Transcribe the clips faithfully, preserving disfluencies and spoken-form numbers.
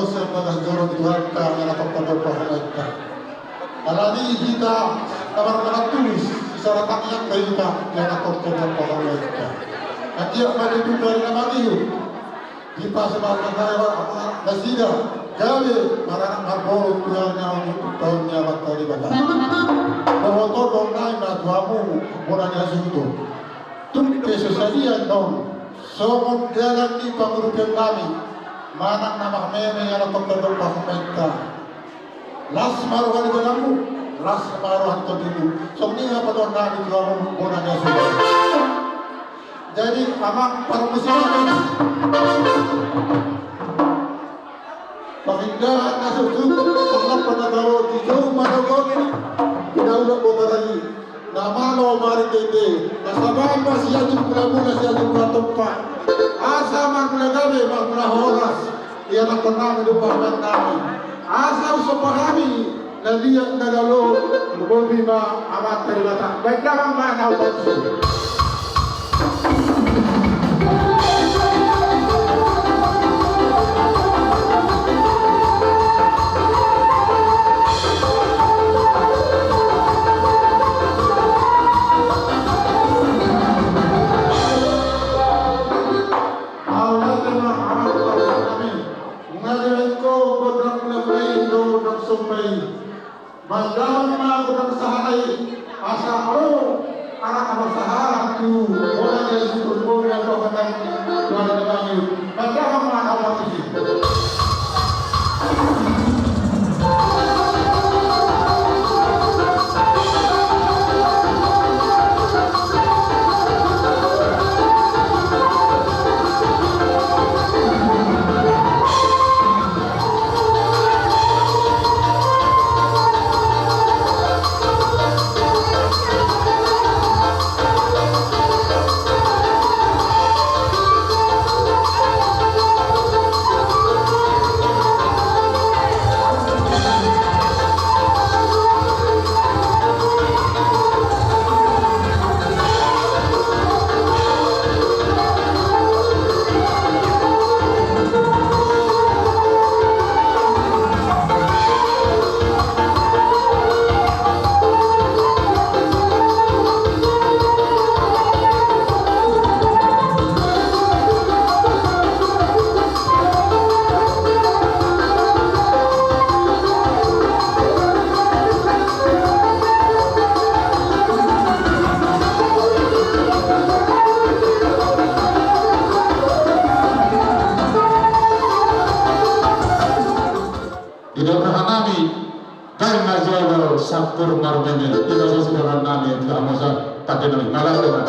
Sian bagas joro ni Tuhanta, ia na tongtong dompak hamainta. Alani hita na marmangan tulis, sisada tangiang ma hita, ia na tongtong dompak hamainta. Anggiat ma tutu ari na mangihut, dipasupasu ma nasida gabe maranak marboru tu ari na mangihut, tu taon ni Amanta Debata. Dohot on do nami ma tu hamu, bona ni hasuhuton. Tung pe so sadia annon, songon dalan ni pangurupion nami, manang na marmeme ia na tongtong dompak hamainta. Las ma roha ni badanmu, las ma roha ni tondimu. Songon i ma patoruon nami tu hamu bona ni hasuhuton. Jadi amang parmusik, pamindahan na so tuk, songon panataro di jou manogoni, pinaulak botaragi. Na malo marende-ende, na sabaen ma sian jumpa mula-mula, sian jumpa tompa. Asa marmula gabe, marmula horas, ianakkon nami, dompak hamaen nami. Asa usomba hami na liat na lolo, lumobi ma Amanta Debata. Baen damang ma na upasu. Baen damang ma gondang sahana i, asa ro anak na marsaharan tu bona ni hasuhuton, bona ni hasuhuton, bona ni hasuhuton. Baen damang ma na upasu. Didok roha nami, baen ma jolo sampur marmeme, ima sasudahan nami, tu hamu asa tanda nami, malate ma.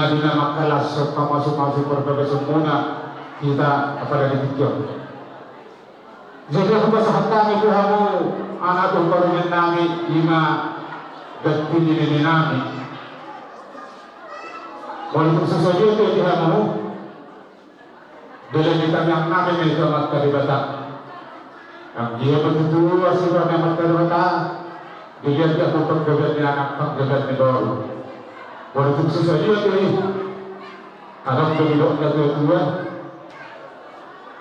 Di na mangkalashon pamasumasu parbagason muna hita apala di tingki on. Jadi hupasahat hami tu hamu anak dohot parumaen nami, ima ganti ni nene nami. Molo tung so sadia tu di hamu, dalan ni tangiang nami ma i tu Amanta Debata. Anggiat ma tutu asi roha ni Amanta Debata, dilehon di hamu panggabean ni anak, panggabean ni boru. Molo tung so sadia tu i, adong do didok natuatua.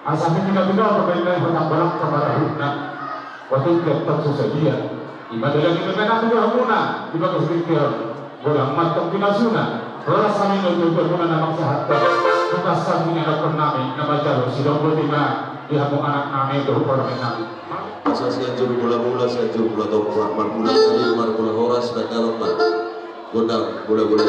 Asa hami na binoto ma inna i hotang balak pamarahutna. Watuk gantang so sadia. Ima dalan ni tangiang nami tu hamuna di bagas tingki on. Godang ma antong pinasuna. Horas hami na tuatua muna na manghatai. Tukas hami ni anakkon nami na manjalo sidok boti ma di hamu anak nami dohot parumaen nami. Asa Sianjur Mulamula, Sianjur Mulatompa, marmula sahit marmula horas, na dalan ma. Gondang, mula, mula.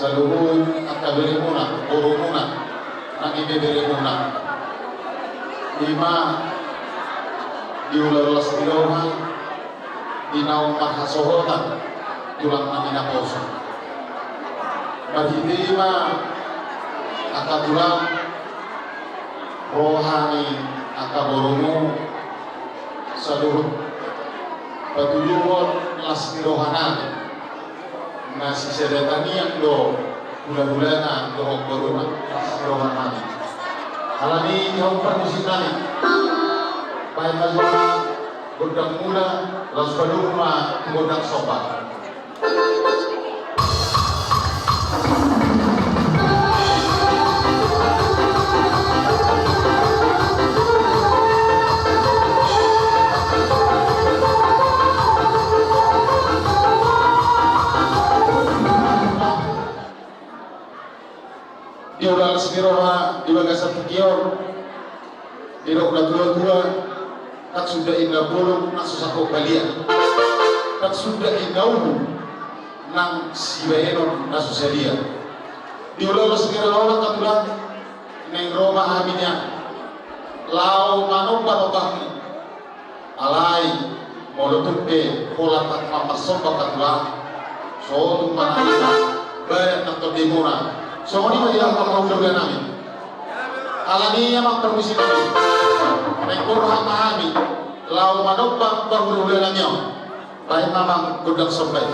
Saluhut angka beremuna, borumuna, nang ibeberemuna, ima diula las ni roha di naung marhasohotan tulang nami naposo. Marhite i ma angka tulang, roha ni angka borumu, saluhut patuduhon las ni roha nami. Na sisada tangiang do hulahulana dohot boruna las ni roha nami. Alani i, hamu parmusik nami, baen ma jolo gondang mula, laos padomu ma tu gondang somba. Diula las ni roha di bagasan tingki on. Didok natuatua, ndang suda inna bolon na so sangkot balian, ndang suda inna uhum nang sibahenon na so sadia. Diula las ni roha, angka tulang, naeng ro ma hami nian laho manombanomba hamu. Alai Molo tung pe holan ta lam marsomba, Tulang, so tung manang baen nang tondimuna. Songon i ma di hamu parhundul nami. Alani i, amang parmisi nami, naeng borhat ma hami laho manomba parhundul nami on. Baen ma, amang, gondang somba i.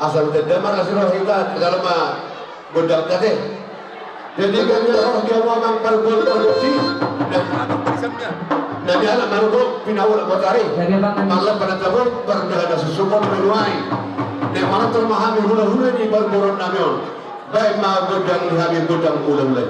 Asa ditanda marlas roha hita, dalam gondang tate. Jadi ganjang roha di hamu amang pargual pargonsi. Na miala marugo pinaula botari. Mala panatabu pardana susukon menuai. Na manonton ma hami hulahula ni parboruon nami on. Baen ma gondang ni hami gondang hulahula.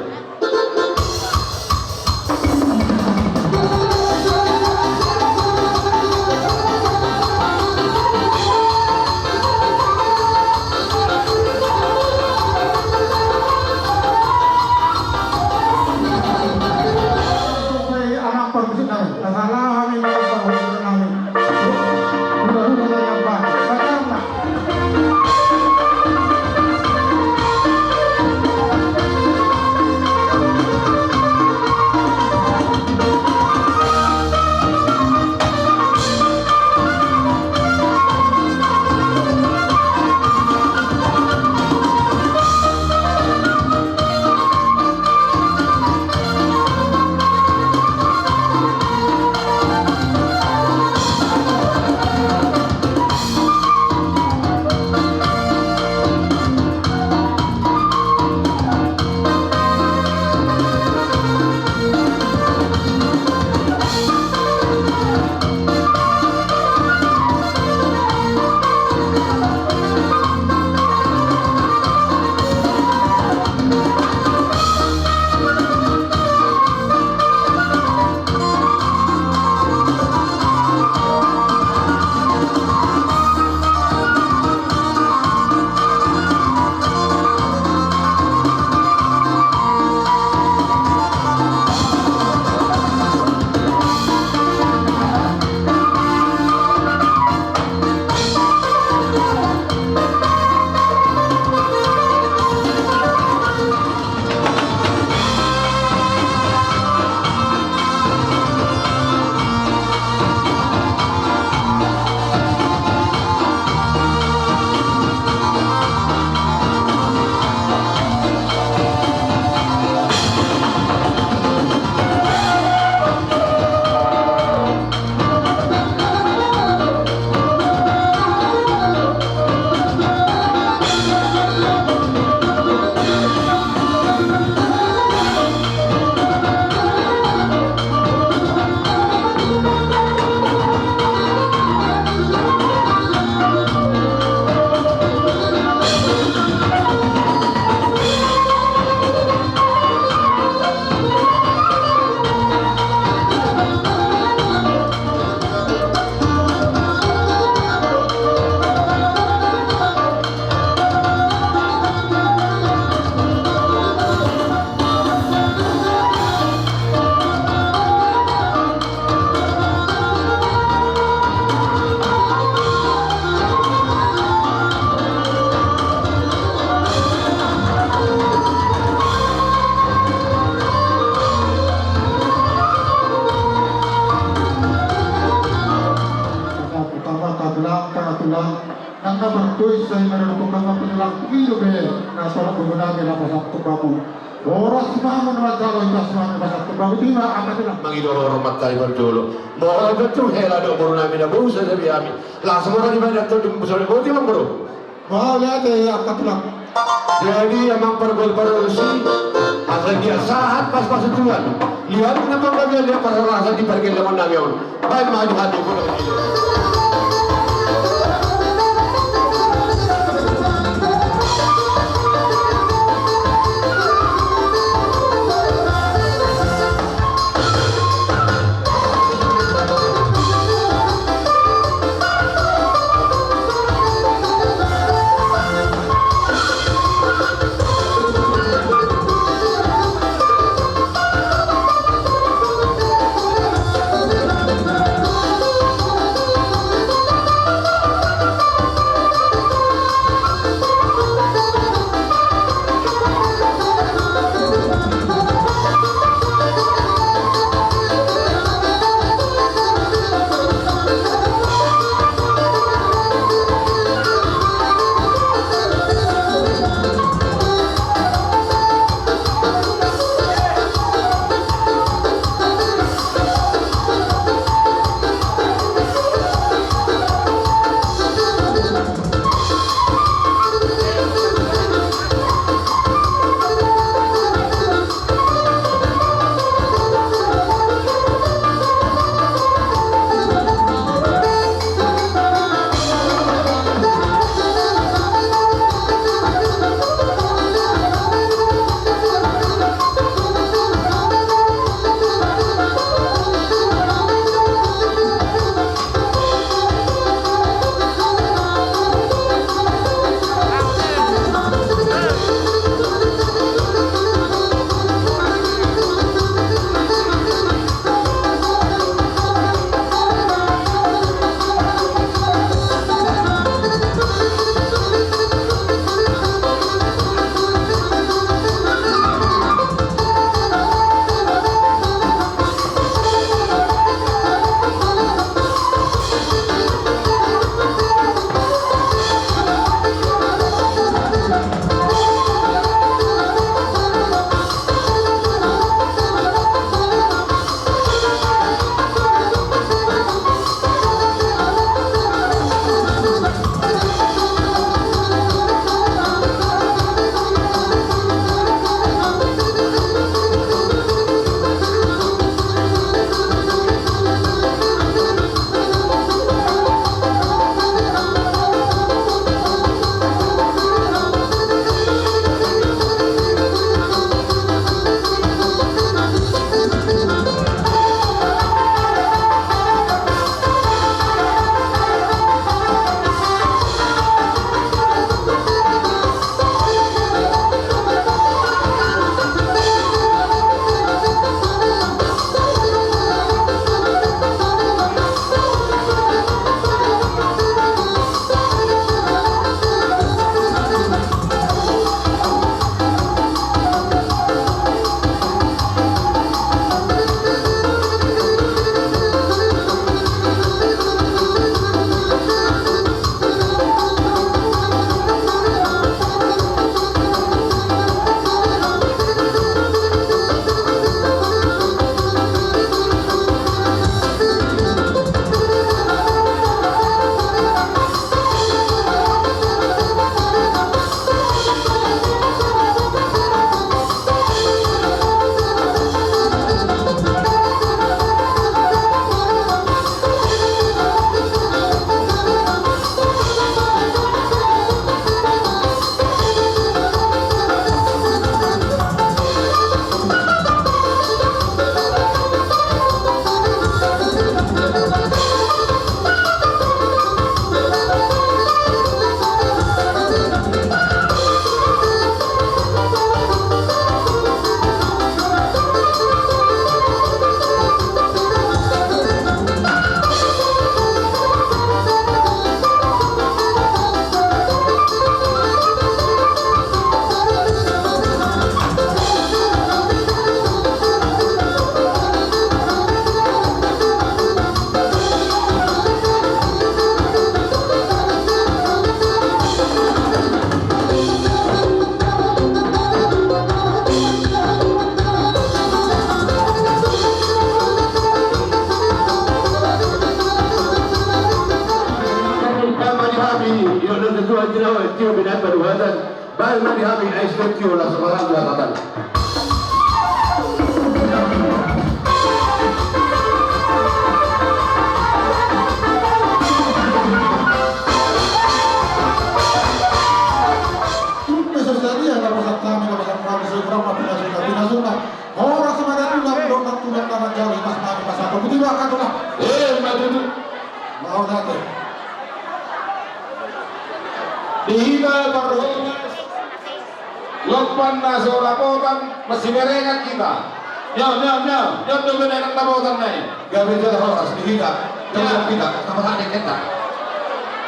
Utama, utama, tangatulang, tangatulang. Nang na bertuis sai menurut pengamat penyelang pilu be. Na salah pengguna be na pasang tubamu. Boras ma hamu na manjalo, ipas ma hamu na pasang tubamu. Ima, apa tu na? Mangido roro matai berjolo. Boras betul hela do boru nami na boru sabi hami. Langsung orang di mana tu di musuh di boti mang boru. Mau lihat ya, angka tulang. Jadi amang pargual pargonsi, asa dia sahat pas pasutuan. Lihat na panggabean dia parhorasan di pargellengon nami on. Baen ma di hati pun. Tio, tio, binaen paduhatan. Baen ma di hami, ais, tio, langsung makan dua katan. Tung pe so sadia, na pasahat hami, na pasahat hami, so kurang mati na sudah, di na sudah. Horas ma na tulang, dongan tulang na manjalo, mas nami, mas apa, putih bakal tulang. Eh, maju tu. Mau nanti. Di hita parhoras. Lompan na so dapotan, masiberengan hita. Nyo, nyo, nyo, nyo, dope na dapotan nai. Gabe jala horas, di hita. Jala hita, sama saja kita.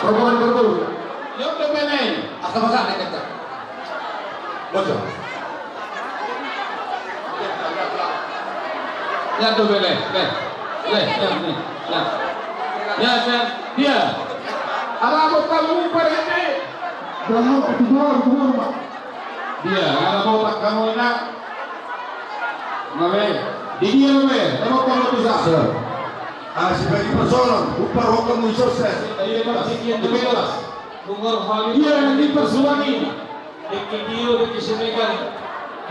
Rombongan berburu. Nyo, dope nai. Sama saja kita. Bocor. Lihat tuh, Bele. Lihat. Lihat, lihat, lihat. Lihat. Lihat, lihat. Dia. Arabot hamu parhende. Dia, arabot hamu ina. Mabe. Di dia, Mabe. Arabot hamu bisa. Ah, si bagi persoalan. Upar hukum khusus, ya. Iya, Pak. Iya, Pak. Iya, di persoalan ini. Dengke tio, dengke simegan.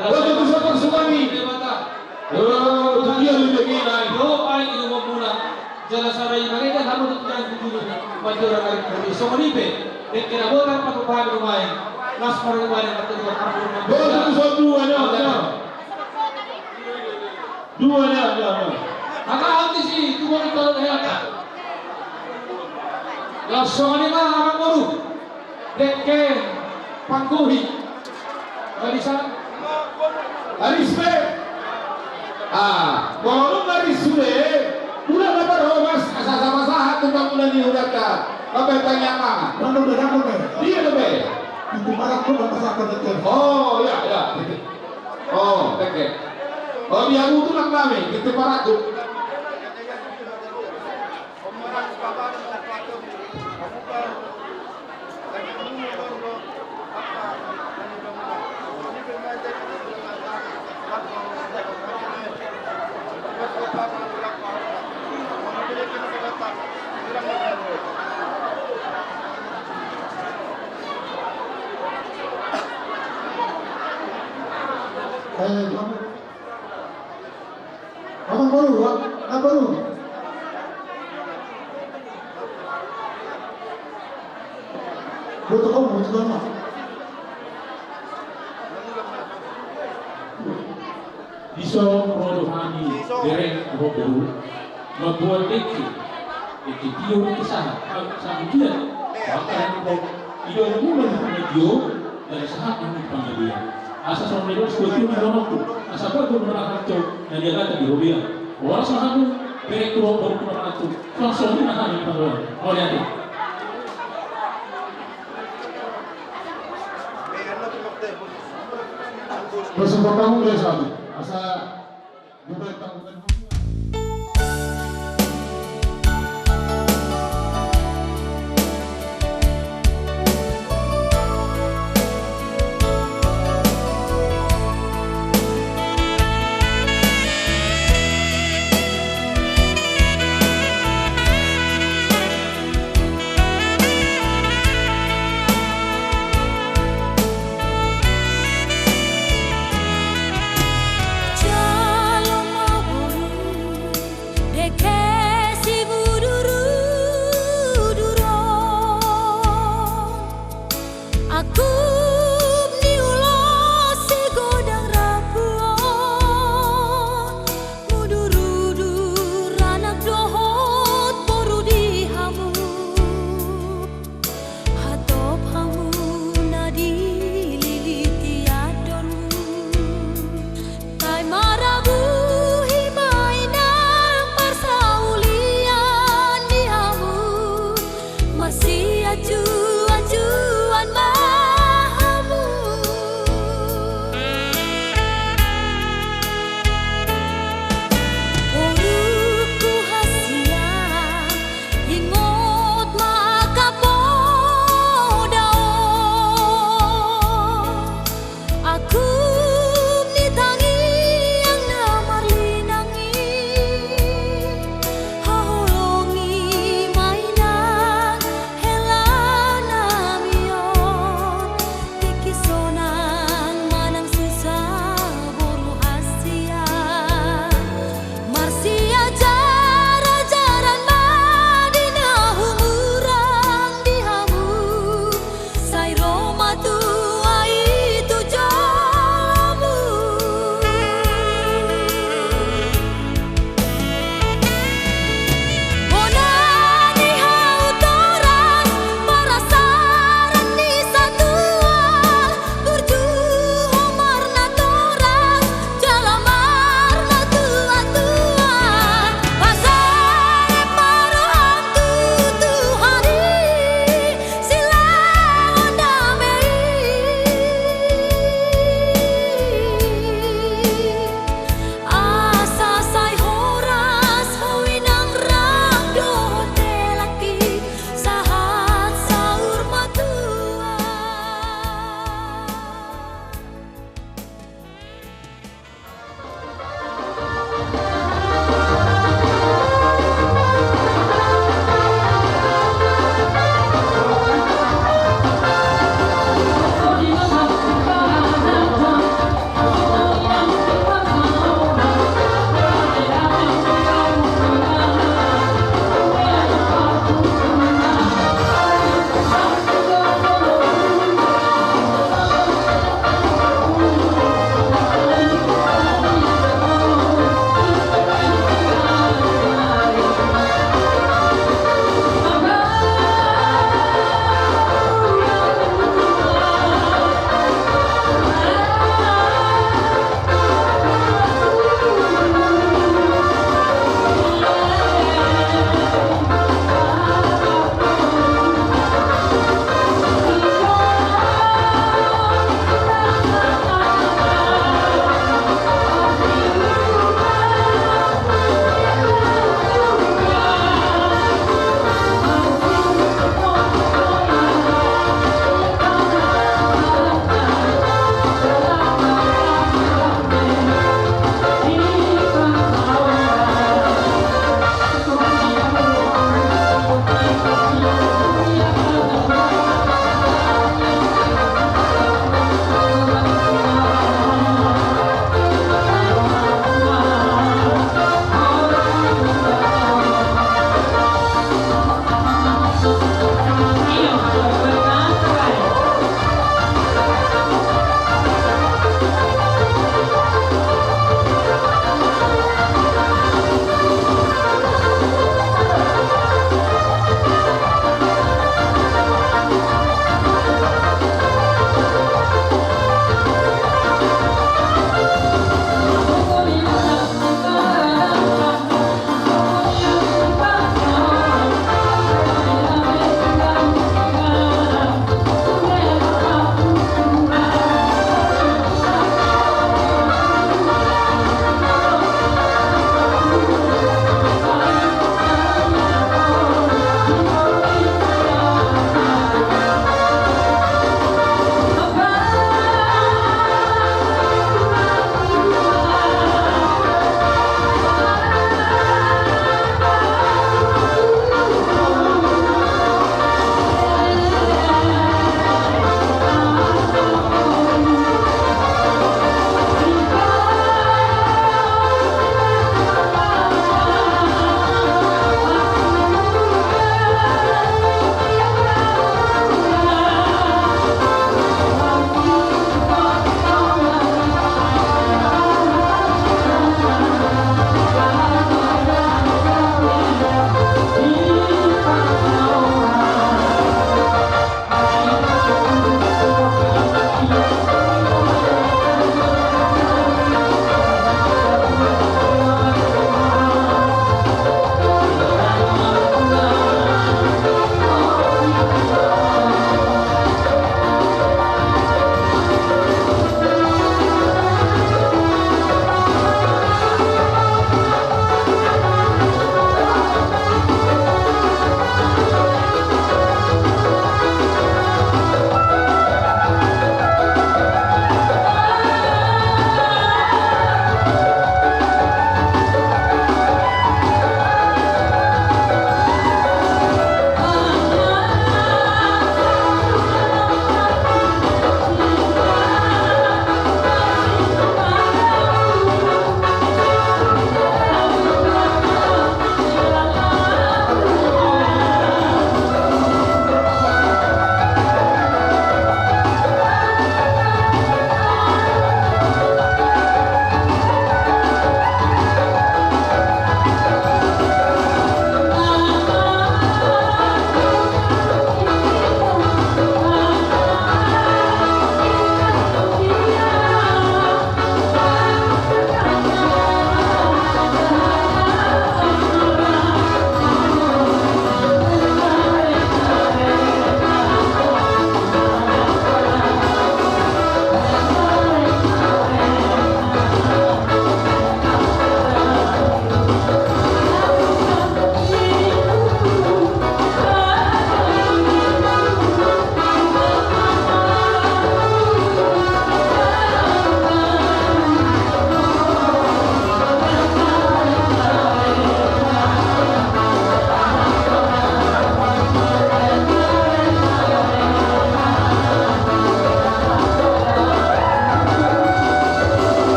Oto tu so parsukami. Debata. Oto tio, dengke nai. Doa i di umumuna. Jala sada i mangega hamu tu tiang tu julu. Panjora kali kami. Songon i pe. Dengke na botar patupahan rumai. Las parumaen. Oto tu so dua, ya, ya. Dua, ya, ya, ya. Maka hau disi, tu boni tolong, ya. Langsung aja, Bang, Abang Boru. Dengke panggohi. Gak bisa. Aris pe. Ah, boru aris sude. Udah dapat homas, asa sama sahat tu bang udah di udah ta. Sampai tanya mana? Mana udah dapat, ya? Dia lebih. Itu marak pun dapat satu dengke. Oh, ya, ya. Oh, oke. Oh, dia butuh nang nami, gitu, para tu. Eh, Abang Boru, Abang Boru. Boru, boru, boru. Dison ro do hami bereng ro boru. Mamboan dengke. Dengke tio, dengke sahat. Sahat dia. Bahkan ro. Ido mula di tio. Dari sahat ni panggabean. Asa songon i do suatu ni donokku. Asa buat tu mana hanco. Na dia kata di hobea. Horas ma hamu. Bereng tu ro boru tu mana hanco. Langsung ni na hami panggabean. Mau lihat ni. Terus bertanggung jawab satu. Asa bukan tanggungan.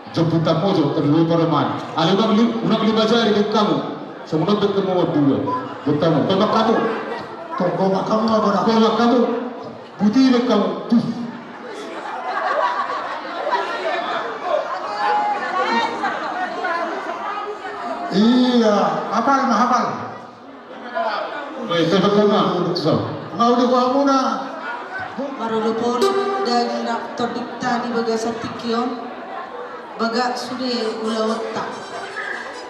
Jemput hamu jo, terlalu parumaen. Alai unang li-, unang lima jari baen hamu. Songon on baen hamu mandua. Jemput hamu. Gomak hamu. Tong gomak hamu, gomak hamu. Buti baen hamu. Tuh. Iya, hafal ma, hafal. Baik, tepuk tangan. So. Mau di hamuna. Marolopolop ndang tondinta di bagasan tingki on, bagak sude ulaonta.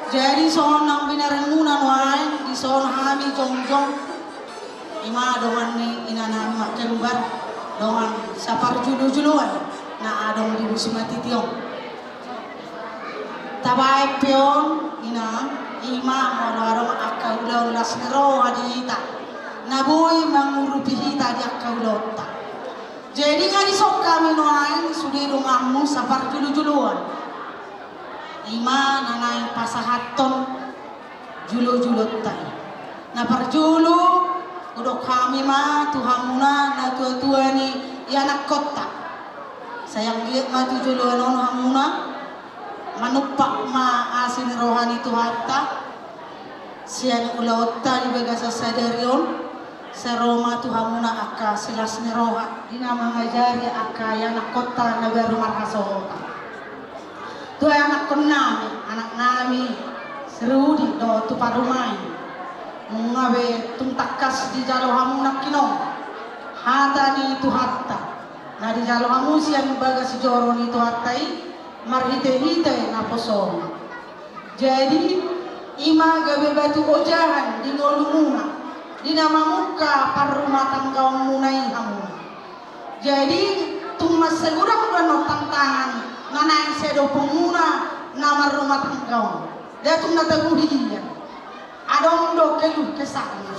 Jadi songon naung binarenmuna nuaeng, dison hami jongjong, ima dongan ni inanami Makkembar, dongan saparjulojoloan na adong di Busi Matiti on. Tabaen pe on, ina, ima molo adong angka ulaon las ni roha di hita, na boi mangurupi hita di angka ulaonta. Jadi nga dison hami nuaeng sude donganmu saparjulojoloan, ima na naeng pasahathon julojulonta i. Na parjolo, hudok hami ma tu hamuna natuatua ni ianakkonta. Sai anggiat ma tu joloan on hamuna, manumpak ma asi ni roha ni Tuhanta sian ulaonta di bagasan sadari on. Sai ro ma tu hamuna angka silas ni roha di na mangajari angka ianakkonta na baru marhasohotan. Tu ianakkonnami, anaknami si Rudi dohot tu parumaen, nunga be tung tangkas dijalo hamu nangkinon hata ni Tuhanta na dijalo hamu sian bagas joro ni Tuhanta i, marhitehite naposona. Jadi ima gabe batu ojahan di ngolumuna di na mamungka parrumatanggaonmuna i hamu. Jadi tung mansai godang do annon tantangan na naeng siadopanmuna na marrumatangga on, nda tung na tabo hian. Adong do keluh kesahna.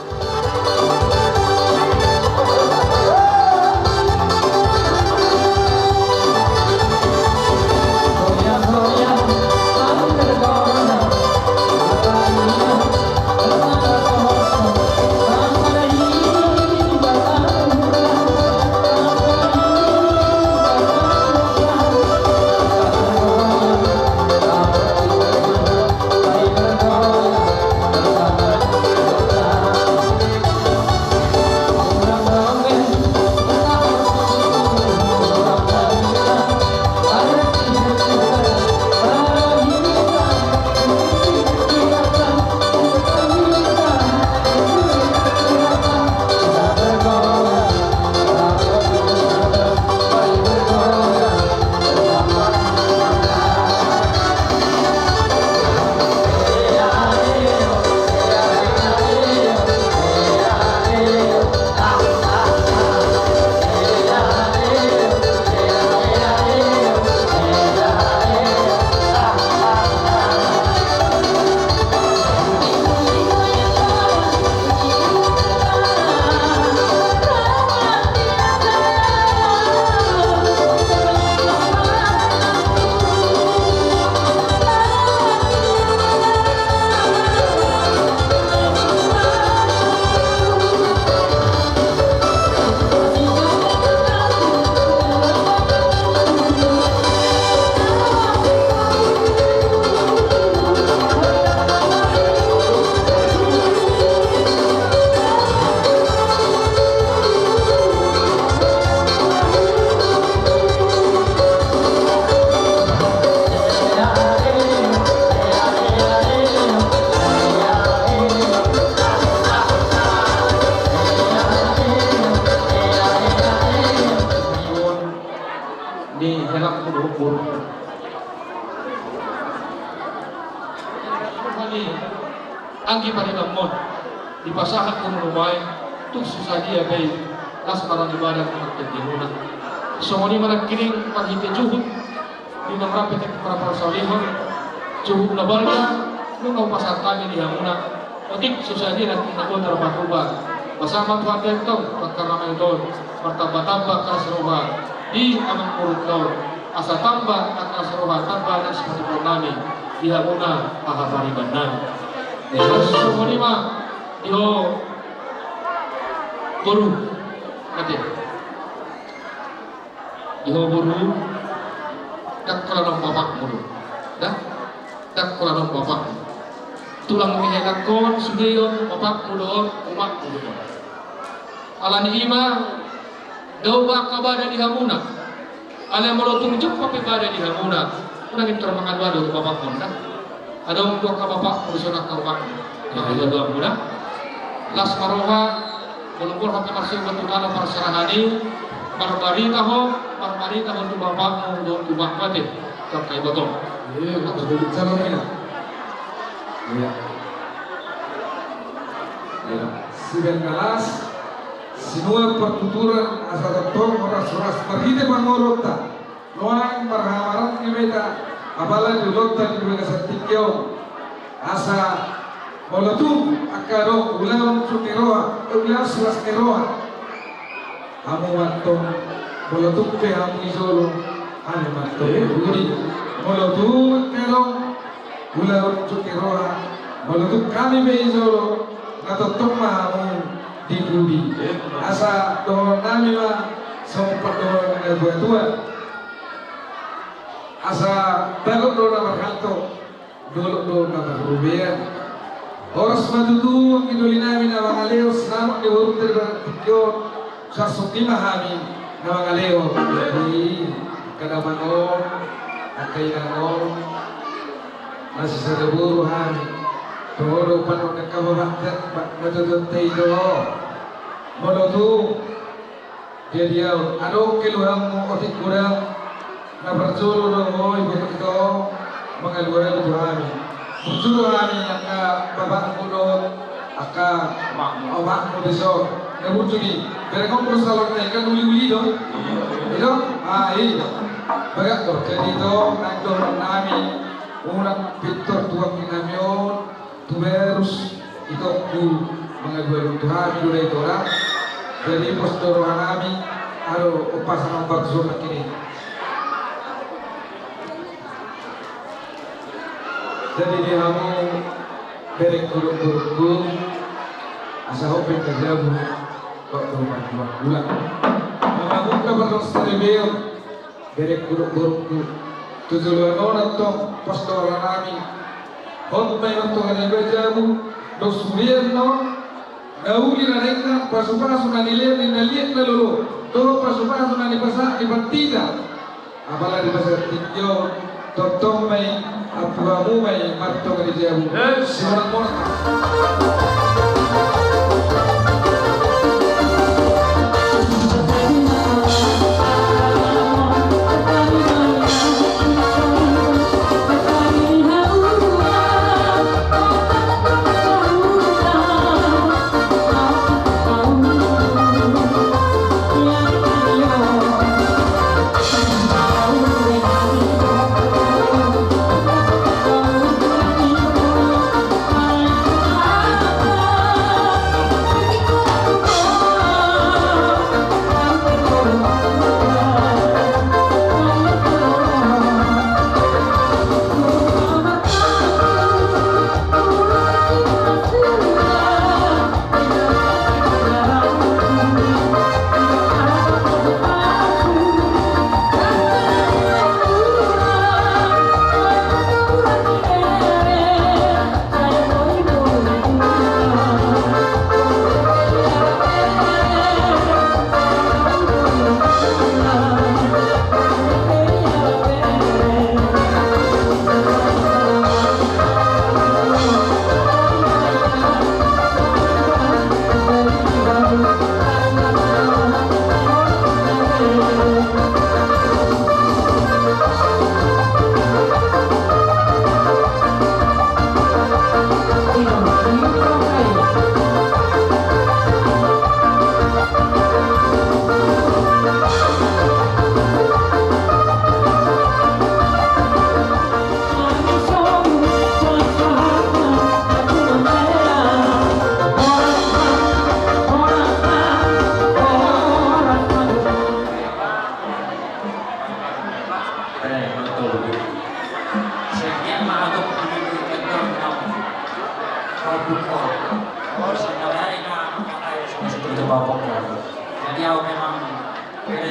Ni hela kudo ukur. Anggi paribanmon, dipasahat hamu nuaeng, tung so sadia be las marani badan martenggimuna. Songon i ma nangkining marhite juhut, di na rap marpasaulihon, juhut na balga, nunga hupasahat hami di hamuna. Otik so sadia nangkining na boi tarpatupa. Basa ma Tuhanta antong, pangkaramaenta on, martambatamba las ni roha di amangborunta on. Asa tamba angka las ni roha, tamba na sipatupaonnami di hamuna haha paribannami. Jadi songon i ma di ho boru. Ate. Di ho boru. Ndang holan on bapakmu do. Ndang, ndang holan on bapakmu. Tulang ni helakhon, sude on bapakmu do on, umakmu do on. Alani i ma, dao ba angka bada di hamuna. Alai molo tung jumpa pe bada di hamuna, unang pintor mangalualu tu bapakmuna. Adong do angka bapakmu, dison angka umakmu. Mangalualu hamuna. Las ma roha, molo borhat na marsogot tu tano parserahan i, marbarita ho, marbarita ho tu bapakmu dohot tu umakmu ate, tu angka ibotom. Iya, betul. Calon ini. Iya. Iya. Sian na las, sinuan partuturan asa tongtong horas-horas marhite pangolonta. Nuaeng marhamaranggi ma hita, apala di ulaonta di bagasan tingki on. Asa molo tung angka adong ulaon sung ni roha, eh, ulaon las ni roha. Hamu ma antong, molo tung pe hamu di jolo, hami ma antong di pudi. Molo tung angka adong ulaon sung ni roha, molo tung hami pe di jolo, na tongtong ma hamu di pudi. Asa dohonon nami ma songon pandohan ni natua-tua. Asa bagot do na marhalto, dolok do na marrobean. Horas ma tutu anggi doli nami na mangalehon sinamot ni borunta di bagasan tingki on, suang songon i ma hami na mangalehon. Jadi angka damang on, angka inang on, na sisada boru hami. Toho do panon ni angka babanta, ba-, batuatua i do. Molo tung jadi ahu, adong keluhanmu otik godang, na parjolo do ho iboto hita on mangalualu tu hami. Burju do hami angka bapakmu dohot angka omakmu dison. Na burju di, bereng on do salon na ikan uli-uli do. I do? Ah, i. Bagak do, jadi ito, naeng dohonon nami, unang pintor tu anggi nami on, tu berus itongku mangalualu tu hami do da ito da. Jadi pos do roha nami, ado umpasa na umbar tu surat ini. Jadi di hamu berengku dohot borungku, asa hope na jabu, waktu manjual gula. Memang buka perlu seribu. Berengku dohot borungku, tu joloan on antong pos do roha nami. Hot ma i antong na iba jabu, dos sulian on, na uli na denggan, pasu-pasu na nilean ni na liat na lolo, dohot pasu-pasu na nipasahat ni partita. Apala di bagasan tingki on, tongtong ma i, ampu hamu ma i martonga di jabu. Yes. Simonak-monak. Jadi ahu memang, jadi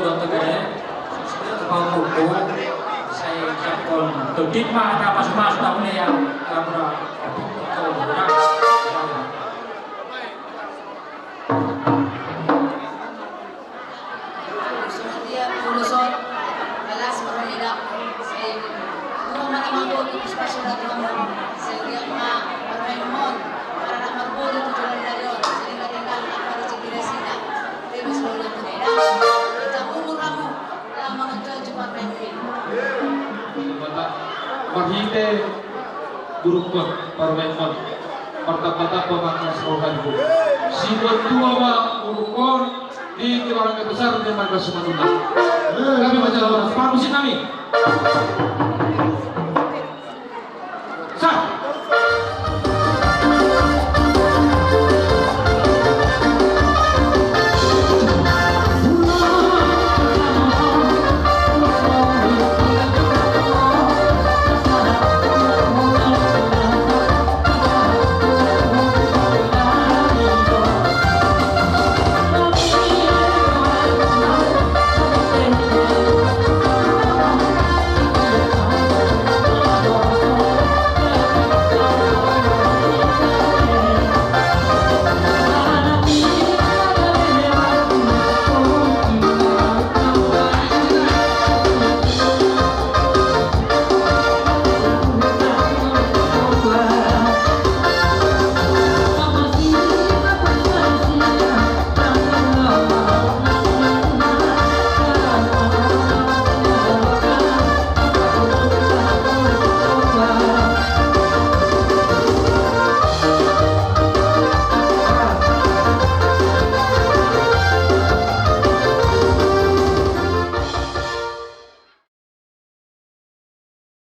Tulang Tegede, Bang Kuku, sai jangkon todit ma na pasu-pasu tahu ne ya, ya, bro. Songon dia, ulos on, balas marhite, sai dua ma na manggohi, pos-pos na tuamu, sai dia ma marmain on, maranak marboru tu joloan ni ari on, sai denggan-denggan, angka rezeki rasina, bebas do na tu dainang, panjang umur hamu, laho manganju-anju parmaen i. Marhite burungkon, parmaen on, martamba-tamba ma angka roha ni burungkon. Sibuat tua ma burungkon, di keluarga besar di marga Simanjuntak. Kami baca laporan, parmusik nami.